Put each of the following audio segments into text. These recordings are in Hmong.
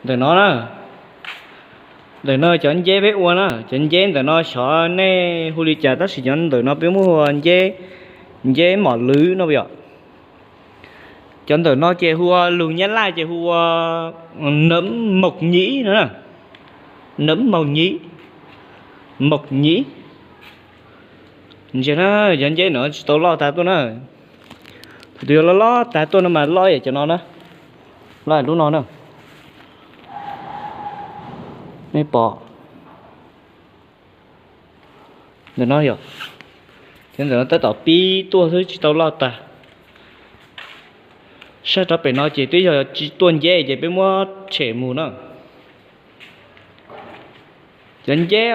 Ntawm no na, ntawm no cov nceb peb ua na, cov nceb ntawm no xyov nej hu li cas tab sis cov ntawm no peb muab hu ua nceb, nceb mom lwv no yom. Cov ntawm no ces hu ua, lus Nyab Laj ces hu ua nấm mộc nhĩ no, nấm mộc nhĩ, mộc nhĩ. Ntsia na, cov nceb no tsis tau loj tas tuaj na. Thaum twg yuav loj loj tas tuaj no mas loj yam cov no na, loj yam lub no na. Nej pom ntawm no yom, cov ntawm no tab tom pib tuaj xwb tsis tau loj tas. Sab rov pem no ces twb yog tsis tuaj nceb ces peb muab tshem mus na. Cov nceb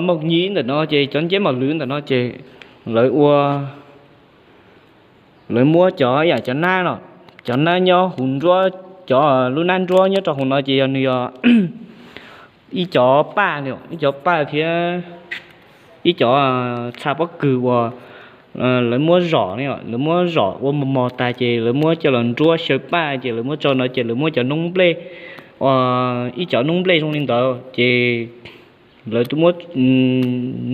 mộc nhĩ ntawm no ces cov nceb mom lwv ntawm no ces lawv ua, lawv muab cov yam cov nab no, cov nab nyob huv nruab, cov lub nab nruab nyob rau hauv no ces yog nws yog ib cov paj, ib cov paj thiab ib cov txha pob kws uas lawv muab zom, lawv muab zom ua mos mos tas ces lawv muab coj los nruab xyaw paj ces lawv muab tso no ces lawv muab cov noob nplej, ib cov noob nplej zoo li ntawd ces lawv twb muab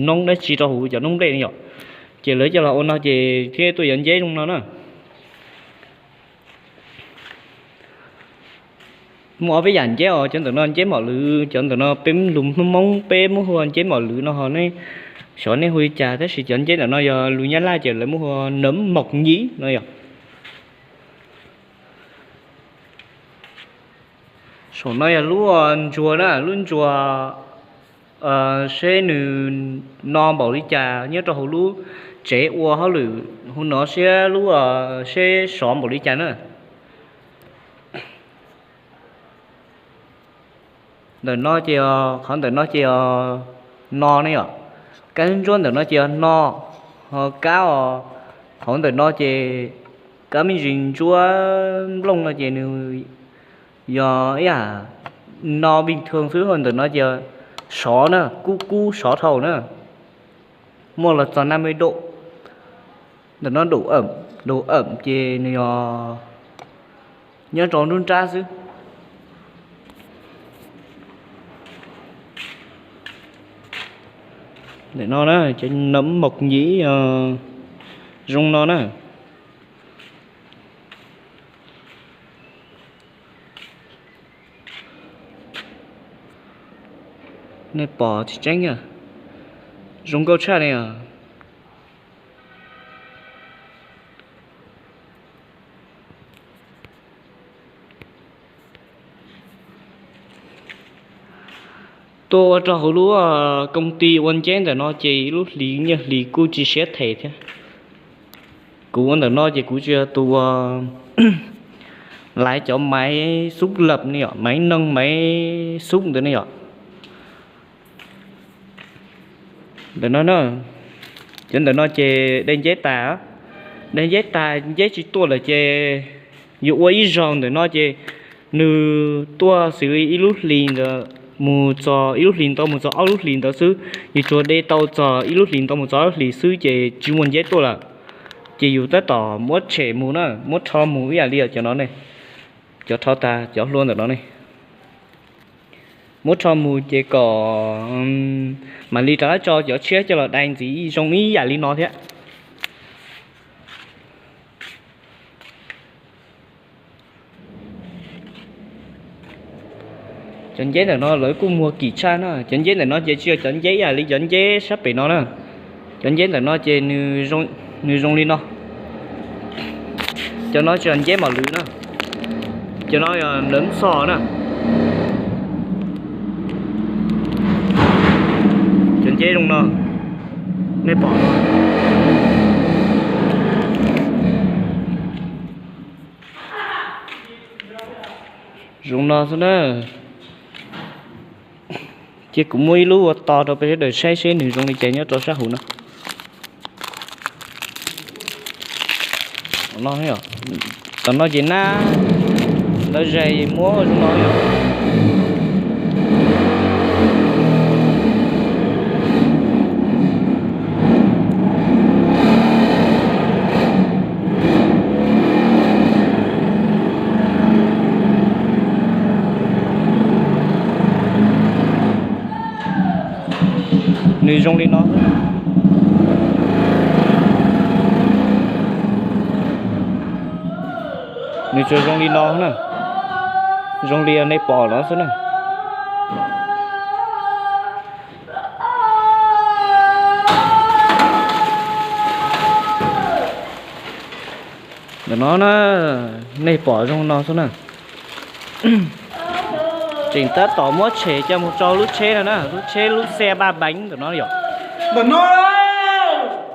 noob dab tsi rau hauv cov noob nplej no yom, ces lawv coj los ua no ces thiaj tuaj cov nceb zoo no na. Muaj ob peb yam nceb os, cov ntawm no nceb mom lwv, cov ntawm no peb lus Hmoob peb muab hu ua nceb mom lwv no ho nej xyov nej hu li cas tab sis cov nceb ntawm no yog lus Nyab Laj ces lawv muab hu ua nấm mộc nhĩ no yom. Saum no yog lub ntsuag na, lub ntsuag seb nws no npaum li cas nyob rau hauv lub tsev ua hauj lwm hauv no siab lub, seb sov npaum li cas na. Ntawm no ces, qhov ntawm no ces no ne yom, kab ntsuab ntawm no ces no, ho kab os, hauv ntawm no ces kab me ntsis ntsuab nplooj no ces nws yog ib yam no bình thường xwb, ho ntawm no ces sov na, kub kub sov dhau na, muaj los txog năm mươi độ. Ntawm no đủ ẩm, đủ ẩm ces nws yog nyob rau nruab nrab xwb. Ntawm no na, cov nấm mộc nhĩ zoo no na. Nej pom tsis tseeb, zoo nkauj tshaj li os. Tuaj ua rau hauv lub công ty ua nceb ntawm no ces ib lub hlis nyiaj hlis kuj tsis siab them thiab. Kuv ua ntawm no ces kuv tsis yog tus ua laiv cov máy xúc lập ne yom, máy nâng máy xúc ntawd ne yom. Ntawm no na, cov ntawm no ces de nceb tas, de nceb tas nceb tsis tuaj lawm ces yuav ua ib zaug ntawm no ces nws tuaj xws li ib lub hlis ntawd mus txog ib lub hlis ntawd mus txog ob lub hlis ntawd xwb, yus tsuas de tau txog ib lub hlis ntawd mus txog ob lub hlis xwb ces tsis muaj nceb tuaj lawm. Ces yus tab tom muab tshem mus na, muab rho mus ib yam li cov no ne, cov rho tas cov hlua ntawm no ne. Muab rho mus ces kom mam li rov qab tso cov tshiab coj los dai ntxiv zoo ib yam li no thiab. Cov nceb ntawm no lawv kuj muag kim tshaj na, cov nceb ntawm no ces tsis yog cov nceb ib yam li cov nceb sab pem no na. Cov nceb ntawm no ces nws zoo li no. Cov no tsis yog nceb mos lwv na, cov no yog nplawv xos na. Cov nceb zoo no, nej pom no. Zoo no xwb na. Ces kuv muab ib lub ua to rau peb sawv daws saib seb nws zoo li cas nyob rau sab hauv no. Tam no ces nab ntawd zais muab zoo no yom. Zoo li no, nws tsuas zoo li no na, zoo li nej pom no xwb na. Ntawm no na, nej pom zoo no xwb na. Tseem tab tom muab tshem coj mus rau lub tsheb no na, lub tsheb lub xe ba beev ntawm no yom. Ntawm no